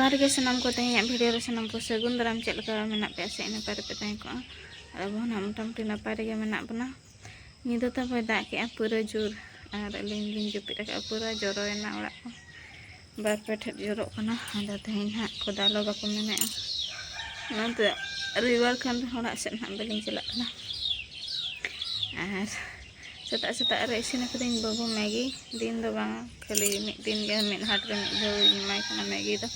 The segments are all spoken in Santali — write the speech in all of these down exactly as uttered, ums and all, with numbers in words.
ᱡᱚᱦᱟᱨ ᱜᱮ ᱥᱟᱱᱟᱢ ᱠᱚ, ᱛᱮᱦᱮᱧᱟᱜ ᱵᱷᱤᱰᱤᱭᱳ ᱨᱮ ᱥᱟᱱᱟᱢ ᱠᱚ ᱥᱟᱹᱜᱩᱱ ᱫᱟᱨᱟᱢ᱾ ᱪᱮᱫ ᱞᱮᱠᱟ ᱢᱮᱱᱟᱜ ᱯᱮᱭᱟ? ᱥᱮ ᱱᱟᱯᱟᱭ ᱨᱮᱯᱮ ᱛᱟᱦᱮᱸ ᱠᱚᱜᱼᱟ? ᱟᱨ ᱟᱵᱚ ᱦᱚᱸ ᱱᱟᱦᱟᱜ ᱢᱚᱴᱟᱢᱩᱴᱤ ᱱᱟᱯᱟᱭ ᱨᱮᱜᱮ ᱢᱮᱱᱟᱜ ᱵᱚᱱᱟ᱾ ᱧᱤᱫᱟᱹ ᱛᱟᱵᱚᱭ ᱫᱟᱜ ᱠᱮᱜᱼᱟ ᱯᱩᱨᱟᱹ ᱡᱳᱨ, ᱟᱨ ᱟᱹᱞᱤᱧ ᱞᱤᱧ ᱡᱟᱹᱯᱤᱫ ᱟᱠᱟᱫᱼᱟ, ᱯᱩᱨᱟᱹ ᱡᱚᱨᱚᱭᱮᱱᱟ ᱚᱲᱟᱜ ᱠᱚ, ᱵᱟᱨ ᱯᱮ ᱴᱷᱮᱡ ᱡᱚᱨᱚᱜ ᱠᱟᱱᱟ᱾ ᱟᱫᱚ ᱛᱮᱦᱮᱧ ᱦᱟᱸᱜ ᱠᱚ ᱫᱟᱞᱚᱵ ᱟᱠᱚ ᱢᱮᱱᱮᱫᱼᱟ, ᱚᱱᱟᱛᱮ ᱨᱚᱵᱤᱵᱟᱨ ᱠᱷᱟᱱ ᱫᱚ ᱚᱲᱟᱜ ᱥᱮᱫ ᱦᱟᱸᱜ ᱵᱟᱹᱞᱤᱧ ᱪᱟᱞᱟᱜ ᱠᱟᱱᱟ᱾ ᱟᱨ ᱥᱮᱛᱟᱜ ᱥᱮᱛᱟᱜ ᱨᱮ ᱤᱥᱤᱱ ᱟᱠᱟᱫᱟᱹᱧ ᱵᱟᱹᱵᱩ ᱢᱮᱜᱤ, ᱫᱤᱱ ᱫᱚ ᱵᱟᱝ, ᱠᱷᱟᱹᱞᱤ ᱢᱤᱫ ᱫᱤᱱ ᱜᱮ, ᱢᱤᱫ ᱦᱟᱴ ᱨᱮ ᱢᱤᱫ ᱫᱷᱟᱣ ᱤᱧ ᱮᱢᱟᱭ ᱠᱟᱱᱟ ᱢᱮᱜᱤ ᱫᱚ᱾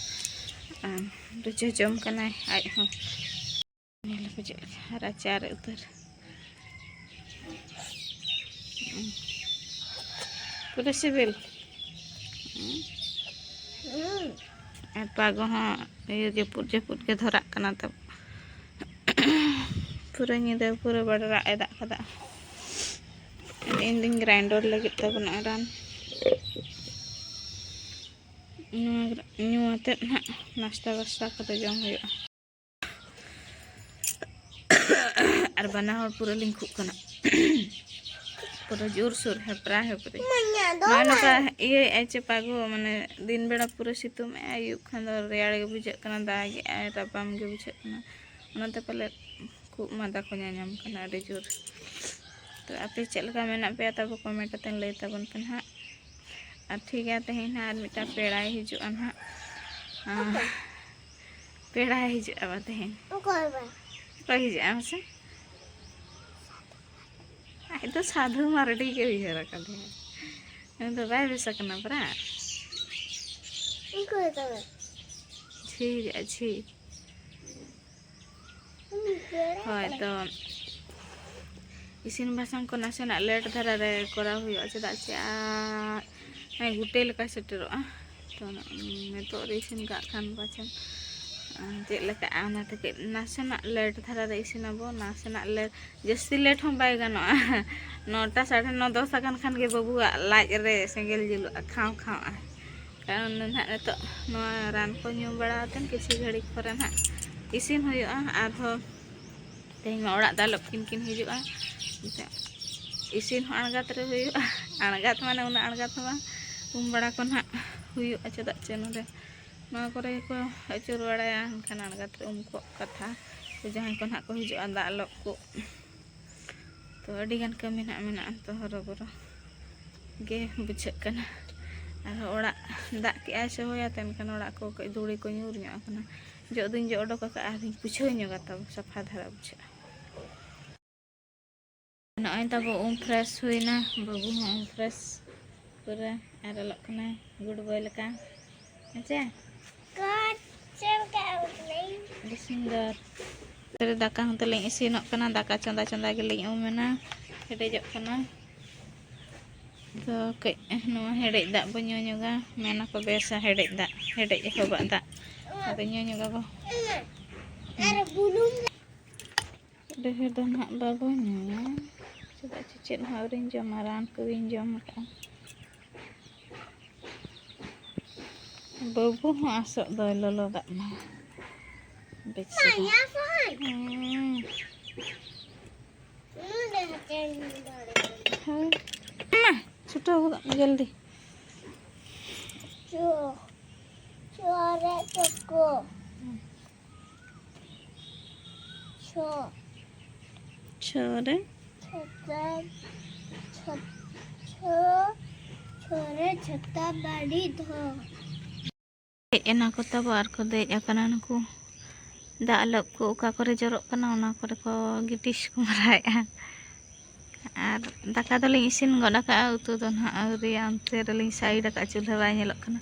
ᱟᱨ ᱞᱩᱪᱟᱹ ᱡᱚᱢ ᱠᱟᱱᱟᱭ ᱟᱡ ᱦᱚᱸ᱾ ᱧᱮᱞ ᱯᱮ ᱪᱮᱫ ᱞᱮᱠᱟ ᱨᱟᱪᱟ ᱨᱮ ᱩᱛᱟᱹᱨ᱾ ᱯᱩᱨᱟᱹ ᱥᱤᱵᱤᱞ᱾ ᱟᱨ ᱯᱟᱜᱚ ᱦᱚᱸ ᱤᱭᱟᱹ ᱡᱟᱹᱯᱩᱫ ᱡᱟᱹᱯᱩᱫ ᱜᱮ ᱫᱷᱚᱨᱟᱜ ᱠᱟᱱᱟ ᱛᱟᱵᱚ᱾ ᱯᱩᱨᱟᱹ ᱧᱤᱫᱟᱹ ᱯᱩᱨᱟᱹ ᱵᱟᱰᱨᱟᱜ ᱮ ᱫᱟᱜ ᱠᱟᱫᱟ᱾ ᱤᱧ ᱫᱩᱧ ᱜᱨᱟᱭᱱᱰᱟᱨ ᱞᱟᱹᱜᱤᱫ ᱛᱟᱵᱚᱱᱟ ᱨᱟᱱ᱾ ᱱᱚᱣᱟ ᱧᱩ ᱟᱛᱮᱫ ᱱᱟᱦᱟᱜ ᱱᱟᱥᱛᱟ ᱵᱟᱥᱛᱟ ᱠᱚᱫᱚ ᱡᱚᱢ ᱦᱩᱭᱩᱜᱼᱟ᱾ ᱟᱨ ᱵᱟᱱᱟ ᱦᱚᱲ ᱯᱩᱨᱟᱹ ᱞᱤᱧ ᱠᱷᱩᱜ ᱠᱟᱱᱟ, ᱯᱩᱨᱟᱹ ᱡᱳᱨᱥᱳᱨ ᱦᱮᱯᱨᱟ ᱦᱮᱯᱨᱤ᱾ ᱱᱚᱜᱼᱚᱭ ᱱᱚᱝᱠᱟ ᱤᱭᱟᱹᱭᱮᱫᱼᱟᱭ ᱪᱮ ᱯᱟᱜᱚ, ᱢᱟᱱᱮ ᱫᱤᱱ ᱵᱮᱲᱟ ᱯᱩᱨᱟᱹ ᱥᱤᱛᱩᱝ ᱮᱫᱼᱟᱭ, ᱟᱹᱭᱩᱵ ᱠᱷᱟᱱ ᱫᱚ ᱨᱮᱭᱟᱲ ᱜᱮ ᱵᱩᱡᱷᱟᱹᱜ ᱠᱟᱱᱟ, ᱫᱟᱜᱮᱜᱼᱟᱭ, ᱨᱟᱵᱟᱝ ᱜᱮ ᱵᱩᱡᱷᱟᱹᱜ ᱠᱟᱱᱟ᱾ ᱚᱱᱟᱛᱮ ᱯᱟᱞᱮ ᱠᱷᱩᱜ ᱢᱟᱸᱫᱟ ᱠᱚ ᱧᱟᱧᱟᱢ ᱠᱟᱱᱟ ᱟᱹᱰᱤ ᱡᱳᱨ᱾ ᱛᱚ ᱟᱯᱮ ᱪᱮᱫ ᱞᱮᱠᱟ ᱢᱮᱱᱟᱜ ᱯᱮᱭᱟ ᱛᱟᱵᱚ ᱠᱚᱢᱮᱱᱴ ᱠᱟᱛᱮ ᱞᱟᱹᱭ ᱛᱟᱵᱚᱱ ᱯᱮ ᱱᱟᱦᱟᱜ᱾ ᱟᱨ ᱴᱷᱤᱠ ᱜᱮᱭᱟ, ᱛᱮᱦᱮᱧ ᱱᱟᱦᱟᱜ ᱟᱨ ᱢᱤᱫᱴᱟᱝ ᱯᱮᱲᱟᱭ ᱦᱤᱡᱩᱜᱼᱟ ᱱᱟᱦᱟᱜ᱾ ᱟᱨ ᱯᱮᱲᱟᱭ ᱦᱤᱡᱩᱜᱼᱟ ᱵᱟ ᱛᱮᱦᱮᱧ᱾ ᱚᱠᱚᱭ ᱵᱟ? ᱚᱠᱚᱭ ᱦᱤᱡᱩᱜᱼᱟ ᱢᱟᱥᱮ? ᱟᱡ ᱫᱚ ᱥᱟᱫᱷᱩ ᱢᱟᱨᱰᱤ ᱜᱮ ᱩᱭᱦᱟᱹᱨ ᱟᱠᱟᱫᱮᱭᱟ᱾ ᱩᱱᱤ ᱫᱚ ᱵᱟᱭ ᱵᱮᱥ ᱟᱠᱟᱱᱟ ᱯᱟᱨᱟ᱾ ᱚᱠᱚᱭ ᱠᱟᱱᱟ? ᱡᱷᱤ ᱦᱤᱡᱩᱜᱼᱟ, ᱡᱷᱤ᱾ ᱩᱱᱤ ᱯᱮᱲᱟ ᱦᱳᱭ, ᱠᱟᱱᱟ᱾ ᱛᱚ ᱤᱥᱤᱱ ᱵᱟᱥᱟᱝ ᱠᱚ ᱱᱟᱥᱮᱱᱟᱜ ᱞᱮᱴ ᱫᱷᱟᱨᱟ ᱨᱮ ᱠᱚᱨᱟᱣ ᱦᱩᱭᱩᱜᱼᱟ, ᱪᱮᱫᱟᱜ ᱥᱮ ᱟᱨ ᱱᱚᱜᱼᱚᱭ ᱜᱩᱴᱟᱹᱭ ᱞᱮᱠᱟ ᱥᱮᱴᱮᱨᱚᱜᱼᱟ᱾ ᱛᱚ ᱱᱤᱛᱚᱜ ᱨᱮ ᱤᱥᱤᱱ ᱠᱟᱜ ᱠᱷᱟᱱ ᱯᱟᱪᱷᱮ ᱪᱮᱫ ᱞᱮᱠᱟᱜᱼᱟ, ᱚᱱᱟᱛᱮ ᱠᱟᱹᱡ ᱱᱟᱥᱮᱱᱟᱜ ᱞᱮᱴ ᱫᱷᱟᱨᱟ ᱨᱮ ᱤᱥᱤᱱᱟᱵᱚ, ᱱᱟᱥᱮᱱᱟᱜ ᱞᱮᱴ, ᱡᱟᱹᱥᱛᱤ ᱞᱮᱴ ᱦᱚᱸ ᱵᱟᱭ ᱜᱟᱱᱚᱜᱼᱟ᱾ ᱱᱚᱴᱟ ᱥᱟᱲᱮ ᱱᱚ ᱫᱚᱥ ᱟᱠᱟᱱ ᱠᱷᱟᱱ ᱜᱮ ᱵᱟᱹᱵᱩᱣᱟᱜ ᱞᱟᱡ ᱨᱮ ᱥᱮᱸᱜᱮᱞ ᱡᱩᱞᱩᱜᱼᱟ, ᱠᱷᱟᱣ ᱠᱷᱟᱣ ᱟᱭ᱾ ᱠᱟᱨᱚᱱ ᱱᱟᱦᱟᱜ ᱱᱤᱛᱚᱜ ᱱᱚᱣᱟ ᱨᱟᱱ ᱠᱚ ᱧᱩ ᱵᱟᱲᱟ ᱠᱟᱛᱮᱫ ᱠᱤᱪᱷᱩ ᱜᱷᱟᱹᱲᱤᱡ ᱯᱚᱨᱮ ᱱᱟᱦᱟᱜ ᱤᱥᱤᱱ ᱦᱩᱭᱩᱜᱼᱟ᱾ ᱟᱨᱦᱚᱸ ᱛᱮᱦᱮᱧ ᱢᱟ ᱚᱲᱟᱜ ᱫᱟᱞᱚᱵ ᱠᱤᱱ ᱠᱤᱱ ᱦᱤᱡᱩᱜᱼᱟ, ᱮᱱᱛᱮ ᱤᱥᱤᱱ ᱦᱚᱸ ᱟᱬᱜᱟᱛ ᱨᱮ ᱦᱩᱭᱩᱜᱼᱟ᱾ ᱟᱬᱜᱟᱛ ᱢᱟᱱᱮ ᱩᱱᱟᱹᱜ ᱟᱬᱜᱟᱛ ᱦᱚᱸ ᱵᱟᱝ, ᱩᱢ ᱵᱟᱲᱟ ᱠᱚ ᱱᱟᱦᱟᱜ ᱦᱩᱭᱩᱜᱼᱟ, ᱪᱮᱫᱟᱜ ᱪᱮ ᱱᱚᱰᱮ ᱱᱚᱣᱟ ᱠᱚᱨᱮ ᱜᱮᱠᱚ ᱟᱹᱪᱩᱨ ᱵᱟᱲᱟᱭᱟ, ᱮᱱᱠᱷᱟᱱ ᱟᱬᱜᱟᱛ ᱨᱮ ᱩᱢ ᱠᱚᱜ ᱠᱟᱛᱷᱟ᱾ ᱛᱚ ᱡᱟᱦᱟᱸᱭ ᱠᱚ ᱱᱟᱦᱟᱜ ᱠᱚ ᱦᱤᱡᱩᱜᱼᱟ ᱫᱟᱜ ᱞᱚᱵ ᱠᱚ, ᱛᱚ ᱟᱹᱰᱤ ᱜᱟᱱ ᱠᱟᱹᱢᱤ ᱱᱟᱦᱟᱜ ᱢᱮᱱᱟᱜᱼᱟ, ᱛᱚ ᱦᱚᱨᱚᱵᱚᱨᱚ ᱜᱮ ᱵᱩᱡᱷᱟᱹᱜ ᱠᱟᱱᱟ᱾ ᱟᱨᱦᱚᱸ ᱚᱲᱟᱜ ᱫᱟᱜ ᱠᱮᱜᱼᱟᱭ ᱥᱮ ᱦᱚᱭᱟ, ᱛᱚ ᱮᱱᱠᱷᱟᱱ ᱚᱲᱟᱜ ᱠᱚ ᱠᱟᱹᱡ ᱫᱷᱩᱲᱤ ᱠᱚ ᱧᱩᱨ ᱧᱚᱜ ᱟᱠᱟᱱᱟ᱾ ᱡᱚᱜ ᱫᱩᱧ ᱡᱚᱜ ᱚᱰᱚᱠ ᱟᱠᱟᱫᱼᱟ, ᱟᱨᱤᱧ ᱯᱩᱪᱷᱟᱹᱣ ᱧᱚᱜᱟ, ᱛᱟᱵᱚ ᱥᱟᱯᱷᱟ ᱫᱷᱟᱨᱟ ᱵᱩᱡᱷᱟᱹᱜᱼᱟ᱾ ᱱᱚᱜᱼᱚᱭ ᱛᱟᱵᱚ ᱩᱢ ᱯᱷᱨᱮᱥ ᱦᱩᱭᱱᱟ, ᱵᱟᱹᱵᱩ ᱦᱚᱸ ᱩᱢ ᱯᱷᱨᱮᱥ ᱯᱩᱨᱟᱹ ᱟᱨ ᱚᱞᱚᱜ ᱠᱟᱱᱟᱭ ᱜᱩᱰ ᱵᱚᱭ ᱞᱮᱠᱟ, ᱦᱮᱸ ᱪᱮ? ᱟᱹᱰᱤ ᱥᱩᱱᱫᱚᱨ᱾ ᱫᱟᱠᱟ ᱦᱚᱸ ᱛᱟᱞᱤᱧ ᱤᱥᱤᱱᱚᱜ ᱠᱟᱱᱟ, ᱫᱟᱠᱟ ᱪᱚᱸᱫᱟ ᱪᱚᱸᱫᱟ ᱜᱮᱞᱤᱧ ᱩᱢ ᱮᱱᱟ, ᱦᱮᱰᱮᱡᱚᱜ ᱠᱟᱱᱟ᱾ ᱛᱚ ᱠᱟᱹᱡ ᱱᱚᱣᱟ ᱦᱮᱰᱮᱡ ᱫᱟᱜ ᱵᱚ ᱧᱩ ᱧᱚᱜᱟ, ᱢᱮᱱᱟᱠᱚ ᱵᱮᱥᱟ ᱦᱮᱰᱮᱡ ᱫᱟᱜ, ᱦᱮᱰᱮᱡ ᱮᱦᱚᱵᱟᱜ ᱫᱟᱜ᱾ ᱟᱫᱚ ᱧᱩ ᱧᱚᱜᱟᱵᱚ᱾ ᱟᱨ ᱵᱩᱞᱩᱝ᱾ ᱰᱷᱮᱨ ᱫᱚ ᱱᱟᱦᱟᱜ ᱵᱟᱵᱚ ᱧᱩᱭᱟ, ᱪᱮᱫᱟᱜ ᱪᱮ ᱪᱮᱫ ᱦᱚᱸ ᱟᱹᱣᱨᱤᱧ ᱡᱚᱢᱟ, ᱨᱟᱱ ᱠᱚᱜᱮᱧ ᱡᱚᱢ ᱟᱠᱟᱫᱼᱟ᱾ ᱵᱟᱹᱵᱩ ᱦᱚᱸ ᱟᱥᱚᱜ ᱫᱚᱭ ᱞᱚᱞᱚ ᱫᱟᱜ ᱢᱟ᱾ ᱵᱮᱥ ᱪᱮᱦᱨᱟ᱾ ᱦᱮᱸ᱾ ᱦᱳᱭ᱾ ᱢᱟ, ᱪᱷᱩᱴᱟᱹᱣ ᱜᱚᱫᱚᱜ ᱢᱮ ᱡᱚᱞᱫᱤ᱾ ᱪᱚ, ᱪᱚ ᱨᱮ ᱪᱚᱠᱚ᱾ ᱪᱷᱚ᱾ ᱪᱷᱚ ᱨᱮ? ᱪᱷᱚᱛᱟ, ᱪᱷᱚ, ᱪᱷᱚ, ᱪᱷᱚ ᱨᱮ ᱪᱷᱚᱛᱟ ᱵᱟᱹᱲᱤ ᱫᱷᱚ᱾ ᱦᱮᱡ ᱮᱱᱟ ᱠᱚ ᱛᱟᱵᱚ ᱟᱨ ᱠᱚ ᱫᱮᱡ ᱟᱠᱟᱱᱟ ᱱᱩᱠᱩ᱾ ᱫᱟᱜ ᱞᱟᱹᱵ ᱠᱚ ᱚᱠᱟ ᱠᱚᱨᱮ ᱡᱚᱨᱚᱜ ᱠᱟᱱᱟ, ᱚᱱᱟ ᱠᱚᱨᱮ ᱠᱚ ᱜᱤᱴᱤᱥ ᱠᱚ ᱢᱟᱨᱟᱣᱮᱫᱼᱟ᱾ ᱟᱨ ᱫᱟᱠᱟ ᱫᱚᱞᱤᱧ ᱤᱥᱤᱱ ᱜᱚᱫ ᱟᱠᱟᱫᱼᱟ, ᱩᱛᱩ ᱫᱚ ᱱᱟᱦᱟᱜ ᱟᱹᱣᱨᱤᱭᱟ, ᱚᱱᱛᱮ ᱨᱮᱞᱤᱧ ᱥᱟᱭᱤᱰ ᱟᱠᱟᱫᱼᱟ, ᱪᱩᱞᱦᱟᱹ ᱵᱟᱭ ᱧᱮᱞᱚᱜ ᱠᱟᱱᱟ᱾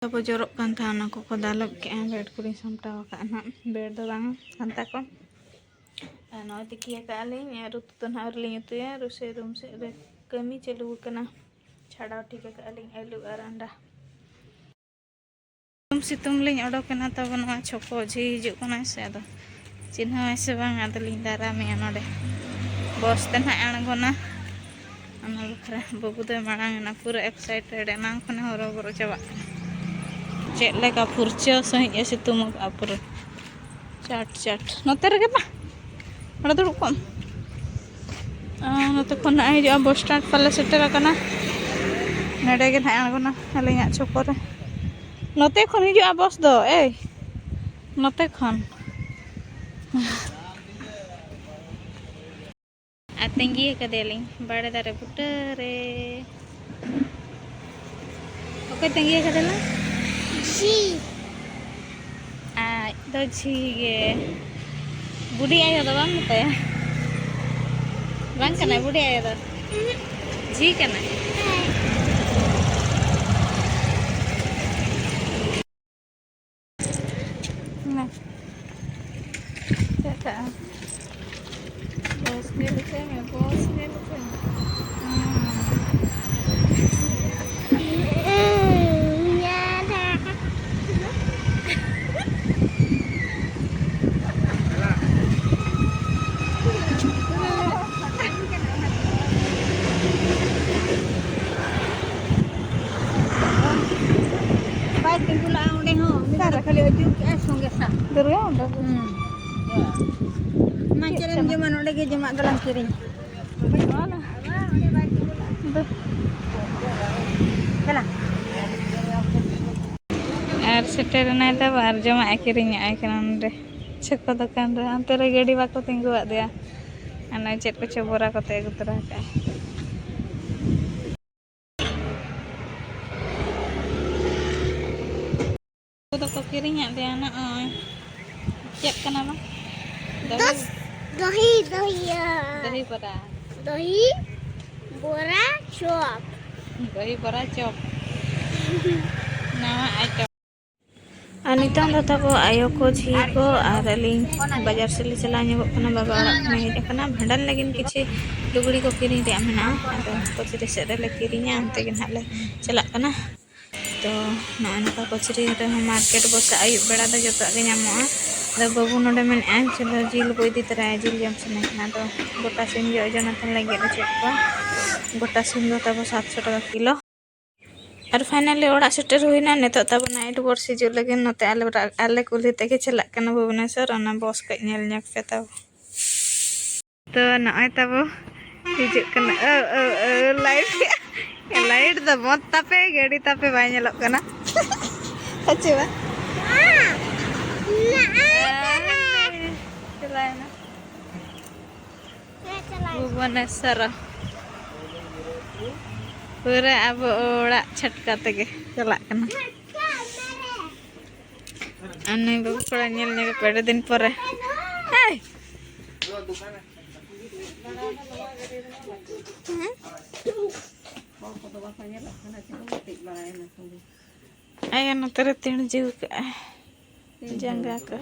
ᱛᱟᱯᱚᱨ ᱡᱚᱨᱚᱜ ᱠᱟᱱ ᱛᱟᱦᱮᱸᱫ, ᱚᱱᱟ ᱠᱚᱠᱚ ᱫᱟᱞᱚᱵ ᱠᱮᱜᱼᱟ᱾ ᱵᱮᱰ ᱠᱚᱞᱤᱧ ᱥᱟᱢᱴᱟᱣ ᱟᱠᱟᱫᱼᱟ ᱱᱟᱦᱟᱜ, ᱵᱮᱰ ᱫᱚ ᱵᱟᱝ, ᱠᱟᱱᱛᱟ ᱠᱚ᱾ ᱟᱨ ᱱᱚᱜᱼᱚᱭ ᱛᱤᱠᱤ ᱟᱠᱟᱫᱼᱟ ᱞᱤᱧ, ᱟᱨ ᱩᱛᱩ ᱫᱚ ᱱᱟᱦᱟᱜ ᱟᱹᱣᱨᱤ ᱞᱤᱧ ᱩᱛᱩᱭᱟ, ᱨᱩᱥᱟᱹᱭ ᱨᱩᱢ ᱥᱮᱫ ᱨᱮ ᱠᱟᱹᱢᱤ ᱪᱟᱹᱞᱩ ᱟᱠᱟᱱᱟ᱾ ᱪᱷᱟᱰᱟᱣ ᱴᱷᱤᱠ ᱟᱠᱟᱫᱼᱟ ᱞᱤᱧ ᱟᱹᱞᱩ ᱟᱨ ᱟᱱᱰᱟ᱾ ᱥᱤᱛᱩᱝ ᱥᱤᱛᱩᱝ ᱞᱤᱧ ᱚᱰᱚᱠ ᱮᱱᱟ, ᱛᱟᱵᱚ ᱱᱚᱣᱟ ᱪᱷᱚᱠᱚ ᱡᱷᱤ ᱦᱤᱡᱩᱜ ᱠᱟᱱᱟᱭ ᱥᱮ, ᱟᱫᱚ ᱪᱤᱱᱦᱟᱹᱣᱟᱭ ᱥᱮ ᱵᱟᱝ, ᱟᱫᱚᱞᱤᱧ ᱫᱟᱨᱟᱢᱮᱭᱟ ᱱᱚᱰᱮ᱾ ᱵᱚᱥ ᱛᱮ ᱱᱟᱦᱟᱜ ᱟᱬᱜᱚᱱᱟ, ᱚᱱᱟ ᱵᱟᱠᱷᱨᱟ ᱵᱟᱹᱵᱩ ᱫᱚᱭ ᱢᱟᱲᱟᱝ ᱮᱱᱟ, ᱯᱩᱨᱟᱹ ᱮᱠᱥᱟᱭᱴᱮᱰ, ᱮᱱᱟᱝ ᱠᱷᱚᱱᱮ ᱦᱚᱨᱚᱵᱚᱨᱚ ᱪᱟᱵᱟᱜ ᱠᱟᱱᱟ᱾ ᱪᱮᱫ ᱞᱮᱠᱟ ᱯᱷᱩᱨᱪᱟᱹ ᱥᱟᱺᱦᱤᱡ ᱮ ᱥᱤᱛᱩᱝ ᱟᱠᱟᱫᱼᱟ ᱯᱩᱨᱟᱹ᱾ ᱪᱟᱴ, ᱪᱟᱴ᱾ ᱱᱚᱛᱮ ᱨᱮᱜᱮ ᱢᱟ᱾ ᱱᱚᱰᱮ ᱫᱩᱲᱩᱵ ᱠᱚᱜ ᱢᱮ᱾ ᱟᱨ ᱱᱚᱛᱮ ᱠᱷᱚᱱ ᱱᱟᱜ ᱦᱤᱡᱩᱜᱼᱟ, ᱵᱚᱥ ᱥᱴᱮᱱᱰ ᱯᱟᱞᱮ ᱥᱮᱴᱮᱨ ᱟᱠᱟᱱᱟ᱾ ᱱᱚᱰᱮ ᱜᱮ ᱱᱟᱜ ᱟᱬᱜᱚᱱᱟ ᱟᱹᱞᱤᱧᱟᱜ ᱪᱷᱚᱠᱚ ᱨᱮ᱾ ᱱᱚᱛᱮ ᱠᱷᱚᱱ ᱦᱤᱡᱩᱜᱼᱟ ᱵᱚᱥ ᱫᱚ, ᱮᱭ, ᱱᱚᱛᱮ ᱠᱷᱚᱱ᱾ ᱟᱨ ᱛᱟᱺᱜᱤ ᱟᱠᱟᱫᱮᱭᱟᱞᱤᱧ ᱵᱟᱲᱮ ᱫᱟᱨᱮ ᱵᱩᱴᱟᱹ ᱨᱮ᱾ ᱚᱠᱚᱭ ᱛᱟᱺᱜᱤ ᱟᱠᱟᱫᱮ ᱞᱟᱝ? ᱡᱷᱤ᱾ ᱟᱡ ᱫᱚ ᱡᱷᱤ ᱜᱮ᱾ ᱵᱩᱰᱷᱤ ᱟᱭᱳ ᱫᱚ ᱵᱟᱢ ᱢᱮᱛᱟᱭᱟ? ᱵᱟᱝ ᱠᱟᱱᱟᱭ ᱵᱩᱰᱷᱤ ᱟᱭᱳ ᱫᱚ? ᱡᱷᱤ ᱠᱟᱱᱟᱭ᱾ ᱦᱮᱸ᱾ ᱱᱮ᱾ ᱪᱮᱫ ᱠᱟᱜᱼᱟ? ᱵᱚᱥ ᱧᱮᱞ ᱦᱚᱪᱚᱭ ᱢᱮ, ᱵᱚᱥ ᱧᱮᱞ ᱦᱚᱪᱚᱭ ᱢᱮ᱾ ᱦᱩᱸ᱾ ᱵᱟᱭ ᱛᱤᱸᱜᱩ ᱞᱟᱜᱼᱟ ᱚᱸᱰᱮ ᱦᱚᱸ᱾ ᱢᱤᱫ ᱫᱷᱟᱣ ᱠᱷᱟᱹᱞᱤ ᱟᱹᱪᱩᱨ ᱠᱮᱜᱼᱟᱭ ᱥᱚᱸᱜᱮ ᱥᱟᱵ᱾ ᱫᱩᱨᱜᱟ ᱚᱸᱰᱮ ᱫᱚ᱾ ᱦᱩᱸ᱾ ᱢᱟ ᱪᱮᱫ ᱮᱢ ᱡᱚᱢᱟ? ᱱᱚᱸᱰᱮ ᱜᱮ ᱡᱚᱢᱟᱜ ᱫᱚᱞᱟᱝ ᱠᱤᱨᱤᱧ᱾ ᱵᱟᱹᱱᱩᱜᱼᱟ ᱱᱟ᱾ ᱫᱩ- ᱫᱮᱞᱟ᱾ ᱟᱨ ᱥᱮᱴᱮᱨ ᱮᱱᱟᱭ ᱛᱟᱵᱚ ᱟᱨ ᱡᱚᱢᱟᱜ ᱮ ᱠᱤᱨᱤᱧ ᱮᱫ ᱠᱟᱱᱟ ᱱᱚᱸᱰᱮ ᱪᱷᱚᱠᱚ ᱫᱚᱠᱟᱱ ᱨᱮ᱾ ᱚᱱᱛᱮ ᱨᱮ ᱜᱟᱹᱰᱤ ᱵᱟᱠᱚ ᱛᱤᱸᱜᱩᱣᱟᱫ ᱫᱮᱭᱟ᱾ ᱚᱱᱟ ᱪᱮᱫ ᱠᱚᱪᱚ ᱵᱚᱨᱟ ᱠᱚᱛᱮ ᱟᱹᱜᱩ ᱛᱚᱨᱟ ᱠᱟᱜᱼᱟᱭ᱾ ᱩᱱᱠᱩ ᱫᱚᱠᱚ ᱠᱤᱨᱤᱧᱟᱫ ᱞᱮᱭᱟ ᱱᱚᱜᱼᱚᱭ᱾ ᱪᱮᱫ ᱠᱟᱱᱟ ᱵᱟᱝ? ᱫᱚᱦᱤ᱾ ᱫᱚᱥ, ᱫᱚᱦᱤ, ᱫᱚᱦᱤ, ᱤᱭᱟᱹ᱾ ᱫᱚᱦᱤ ᱵᱚᱨᱟ᱾ ᱫᱚᱦᱤ ᱵᱚᱨᱟ ᱪᱚᱯ᱾ ᱫᱚᱦᱤ ᱵᱚᱨᱟ ᱪᱚᱯ᱾ ᱱᱟᱣᱟ item᱾ ᱟᱨ ᱱᱤᱛᱚᱝ ᱫᱚ ᱛᱟᱵᱚ ᱟᱭᱳ ᱠᱚ, ᱡᱷᱤ ᱠᱚ ᱟᱨ ᱟᱹᱞᱤᱧ ᱵᱟᱡᱟᱨ ᱥᱮᱫ ᱞᱮ ᱪᱟᱞᱟᱣ ᱧᱚᱜᱚᱜ ᱠᱟᱱᱟ᱾ ᱵᱟᱵᱟ ᱚᱲᱟᱜ ᱠᱷᱚᱱᱮ ᱦᱮᱡ ᱟᱠᱟᱱᱟ᱾ ᱵᱷᱟᱸᱰᱟᱱ ᱞᱟᱹᱜᱤᱫ ᱠᱤᱪᱷᱩ ᱞᱩᱜᱽᱲᱤ ᱠᱚ ᱠᱤᱨᱤᱧ ᱨᱮᱭᱟᱜ ᱢᱮᱱᱟᱜᱼᱟ᱾ ᱟᱫᱚ ᱠᱚᱪᱨᱤ ᱥᱮᱫ ᱨᱮᱞᱮ ᱠᱤᱨᱤᱧᱟ, ᱚᱱᱛᱮ ᱜᱮ ᱱᱟᱦᱟᱜ ᱞᱮ ᱪᱟᱞᱟᱜ ᱠᱟᱱᱟ᱾ ᱛᱚ ᱱᱚᱜᱼᱚᱭ ᱱᱚᱝᱠᱟ ᱠᱚᱪᱨᱤ ᱨᱮᱦᱚᱸ ᱢᱟᱨᱠᱮᱴ ᱵᱚᱥᱮ ᱟᱹᱭᱩᱵ ᱵᱮᱲᱟ ᱫᱚ ᱡᱚᱛᱚᱣᱟᱜ ᱜᱮ ᱧᱟᱢᱚᱜᱼᱟ᱾ ᱟᱫᱚ ᱵᱟᱹᱵᱩ ᱱᱚᱰᱮ ᱢᱮᱱᱮᱫᱼᱟᱭ, "ᱪᱚᱞᱚ ᱡᱤᱞ ᱵᱚ ᱤᱫᱤ ᱛᱚᱨᱟᱭᱟ, ᱡᱤᱞ ᱡᱚᱢ ᱥᱟᱱᱟᱭᱮ ᱠᱟᱱᱟ᱾" ᱟᱫᱚ ᱜᱚᱴᱟ ᱥᱤᱢ ᱜᱮ ᱳᱡᱚᱱ ᱟᱛᱮᱫ ᱞᱮ ᱜᱮᱫ ᱦᱚᱪᱚᱭᱮᱫ ᱠᱚᱣᱟ᱾ ᱜᱚᱴᱟ ᱥᱤᱢ ᱫᱚ ᱛᱟᱵᱚ ᱥᱟᱛᱥᱚ ᱴᱟᱠᱟ ᱠᱤᱞᱳ᱾ ᱟᱨ finally ᱚᱲᱟᱜ ᱥᱮᱴᱮᱨ ᱦᱩᱭᱱᱟ᱾ ᱱᱤᱛᱚᱜ ᱛᱟᱵᱚ night bus ᱦᱤᱡᱩᱜ ᱞᱟᱹᱜᱤᱫ ᱱᱚᱛᱮ ᱟᱞᱮ ᱚᱲᱟᱜ, ᱟᱞᱮ ᱠᱩᱞᱦᱤ ᱛᱮᱜᱮ ᱪᱟᱞᱟᱜ ᱠᱟᱱᱟ ᱵᱷᱩᱵᱽᱱᱮᱥᱚᱨ᱾ ᱚᱱᱟ bus ᱠᱟᱹᱡ ᱧᱮᱞ ᱧᱚᱜ ᱯᱮ ᱛᱟᱵᱚ᱾ ᱛᱚ ᱱᱚᱜᱼᱚᱭ ᱛᱟᱵᱚ ᱦᱤᱡᱩᱜ ᱠᱟᱱᱟ᱾ ᱳ, ᱳ, ᱳ, ᱞᱟᱭᱤᱴ᱾ ᱞᱟᱭᱤᱴ ᱫᱚ ᱢᱚᱛ ᱛᱟᱯᱮ, ᱜᱟᱹᱰᱤ ᱛᱟᱯᱮ ᱵᱟᱭ ᱧᱮᱞᱚᱜ ᱠᱟᱱᱟ᱾ ᱦᱮᱸ ᱪᱮ ᱵᱟᱝ? ᱪᱟᱞᱟᱣᱮᱱᱟ᱾ ᱵᱷᱩᱵᱚᱱᱮᱥᱥᱚᱨ᱾ ᱯᱩᱨᱟᱹ ᱟᱵᱚ ᱚᱲᱟᱜ ᱪᱷᱟᱴᱠᱟ ᱛᱮᱜᱮ ᱪᱟᱞᱟᱜ ᱠᱟᱱᱟ᱾ ᱟᱨ ᱱᱩᱭ ᱵᱟᱹᱵᱩ ᱠᱚᱲᱟ ᱧᱮᱞ ᱧᱚᱜ ᱯᱮ ᱟᱹᱰᱤ ᱫᱤᱱ ᱯᱚᱨᱮ᱾ ᱦᱮᱭ! ᱦᱮᱸ? ᱟᱭᱳ ᱱᱚᱛᱮ ᱨᱮ ᱛᱤᱬᱡᱤᱣ ᱠᱟᱜᱼᱟᱭ ᱡᱟᱸᱜᱟ ᱠᱚ᱾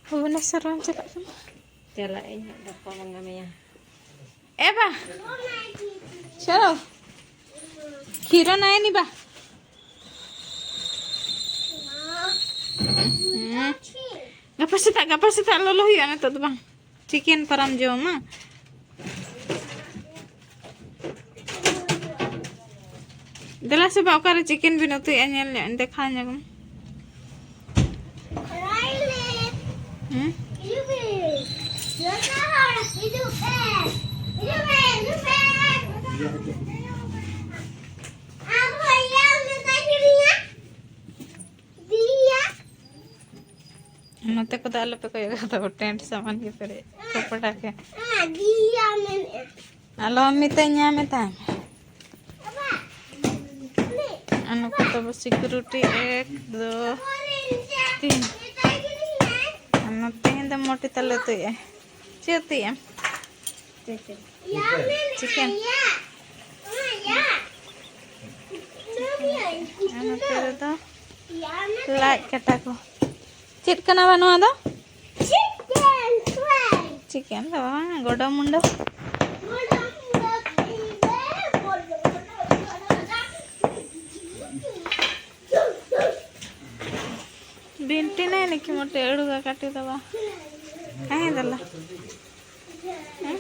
ᱵᱷᱩᱵᱚᱱᱮᱥᱥᱚᱨ ᱵᱟᱢ ᱪᱟᱞᱟᱜ ᱠᱟᱱᱟ? ᱪᱟᱞᱟᱜ ᱟᱹᱧ ᱦᱟᱸᱜ ᱜᱟᱯᱟ ᱵᱟᱝ ᱢᱮᱭᱟᱝ᱾ ᱮ ᱵᱟ, ᱪᱚᱞᱚ, ᱠᱷᱤᱨᱚ ᱱᱟᱭᱱᱤ ᱵᱟ᱾ ᱦᱮᱸ᱾ ᱜᱟᱯᱟ ᱥᱮᱛᱟᱜ, ᱜᱟᱯᱟ ᱥᱮᱛᱟᱜ ᱞᱚᱞᱚ ᱦᱩᱭᱩᱜᱼᱟ, ᱱᱤᱛᱚᱜ ᱫᱚ ᱵᱟᱝ᱾ ᱪᱤᱠᱮᱱ ᱯᱟᱨᱟᱢ ᱡᱚᱢᱟ? ᱫᱮᱞᱟ ᱥᱮ ᱵᱟ, ᱚᱠᱟᱨᱮ ᱪᱤᱠᱮᱱ ᱵᱤᱱ ᱩᱛᱩᱭᱮᱫᱼᱟ? ᱧᱮᱞ ᱧᱚᱜ, ᱫᱮᱠᱷᱟᱣ ᱧᱚᱜ ᱢᱮ᱾ ᱦᱮᱸ? ᱱᱚᱛᱮ ᱠᱚᱫᱚ ᱟᱞᱚᱯᱮ ᱠᱚᱭᱚᱜᱟ, ᱛᱟᱵᱚ ᱴᱮᱱᱴ ᱥᱟᱢᱟᱱ ᱜᱮ ᱯᱮᱨᱮᱡ ᱠᱚᱯᱚᱴᱟ ᱜᱮ᱾ ᱟᱞᱚᱢ ᱢᱤᱛᱟᱹᱧᱟ, ᱢᱮᱛᱟᱭ ᱢᱮ᱾ ᱟᱨ ᱱᱩᱠᱩ ᱛᱟᱵᱚ ᱥᱤᱠᱩᱨᱤᱴᱤ ᱮᱠ, ᱫᱩ, ᱛᱤᱱ᱾ ᱟᱨ ᱱᱚᱛᱮ ᱫᱚ ᱢᱚᱴᱤ ᱛᱟᱞᱮ ᱩᱛᱩᱭᱮᱜᱼᱟ᱾ ᱪᱮᱫ ᱩᱛᱩᱭᱮᱜᱼᱟᱢ? ᱪᱤᱠᱮᱱ᱾ ᱟᱨ ᱱᱚᱛᱮ ᱨᱮᱫᱚ ᱞᱟᱡ ᱠᱟᱴᱟ ᱠᱚ᱾ ᱪᱮᱫ ᱠᱟᱱᱟ ᱵᱟ ᱱᱚᱣᱟ ᱫᱚ? ᱪᱤᱠᱮᱱ ᱫᱚ ᱵᱟᱝ, ᱜᱚᱰᱚ ᱢᱩᱰᱟᱹ᱾ ᱵᱤᱱᱴᱤ ᱱᱟᱭ ᱱᱤᱠᱤ ᱢᱚᱴᱮ ᱟᱹᱲᱩᱜᱟ ᱠᱟᱴᱤ ᱫᱚ ᱵᱟ᱾ ᱦᱮᱸ ᱫᱟᱞᱟ᱾ ᱦᱮᱸ?